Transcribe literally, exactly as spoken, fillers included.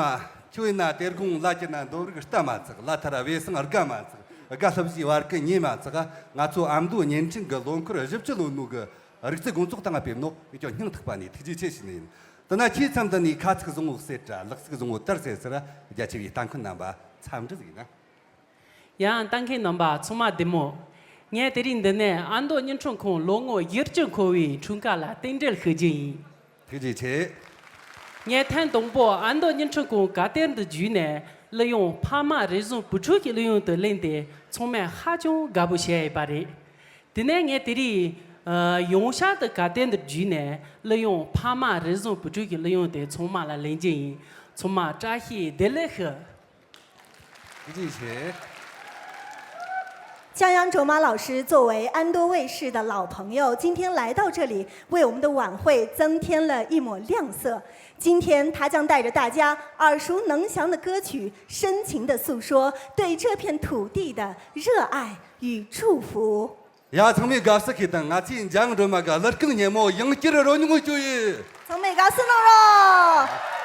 མ། ཁྱོད་ཡིན་ན་དེ་དགོང་ལ་གྱུར་ན་འདོད་རིགས་རྟ་མ་ཚག། ལ་ཐར་བས་སང་སྒ་མ་ཚག། སྒ་ལྷ་བཞིའི་བར་གྱི་ཉེ་མ་ཚག། ང་ཚོ་ཨ་མདོ་བརྙན་འཕྲིན་གྱི་ལོ་འཁོར་བཞི་བཅུ་ལོན་ནོ་གི་རིག་རྩལ་དགོང་ཚོགས་སྟེང་ང་ཕེབས་ནོ་ཡིད་སྐྱོ་སྙིང་ཐག་པ་ནས་ཐུགས་རྗེ་ཆེ་ཞུ་ནི་ཡིན། དེ་ན་ཁྱེད་མཚམས་འདི་ནས་ཁ་ཚིག་བཟང་བོ་གསེར་ར་ལག་ཚིག་བཟང་བོ་དར་ཟེར་ཟེར། རྒྱ་ཆེ་བའི་ལྟ་མཁན་རྣམ་པ་འཚམས་འདྲི་ཞུ་ན། ཡང་ལྟ་མཁན་རྣམ་པ་ཚང་མ་བདེ་མོ། ངས་དེ་རིང་འདི་ནས་ཨ་མདོ་བརྙན་འཕྲིན་ཁང་ལོ་ངོ་བཞི་བཅུ་འཁོར་བའི་འཁྲུངས་སྐར་ལ་རྟེན་འབྲེལ་ཞུ་རྒྱུ་ཡིན། ཐུགས་རྗེ་ཆེ། ངས་ཐེངས་དང་པོ་ཨ་མདོ་བརྙན་འཕྲིན་ཁང་ག་དེར་འདུག་བརྒྱུད་ནས་གླུ་དབྱངས་ཕ་མ་རེ་ཟུང་བུ་ཕྲུག་གི་གླུ་དབྱངས་དུ་ལེན་ཏེ་ཚང་མས་ཧ་ཅང་དགའ་པོ་བྱས་ཡོད་པ་རེད། དེ་ནས་ངས་དེ་རིང་ཡོངས་གྲགས་དུ་ག་དེར་འདུག་བརྒྱུད་ནས་གླུ་དབྱངས་ཕ་མ་རེ་ཟུང་བུ་ཕྲུག་གི་གླུ་དབྱངས་དེ་ཚང་མ་ལ་ལེན་རྒྱུ་ཡིན། ཚང་མ་བཀྲ་ཤིས་བདེ་ལེགས་ཞུ། 谢谢。江阳卓玛老师作为安多卫视的老朋友，今天来到这里，为我们的晚会增添了一抹亮色。今天，他将带着大家耳熟能详的歌曲，深情的诉说对这片土地的热爱与祝福。 ཡ་ཚང་མས་དགའ་བསུ་ཞུས་དང་། ང་ཚོའི་འཇང་སྒྲོལ་མ་གི་གླུ་རྐང་སྙན་མོ་ཡང་བསྐྱར་རོལ་མྱོང་བྱོས་ཡོད། ཚང་མས་དགའ་བསུ་གནང་རོགས།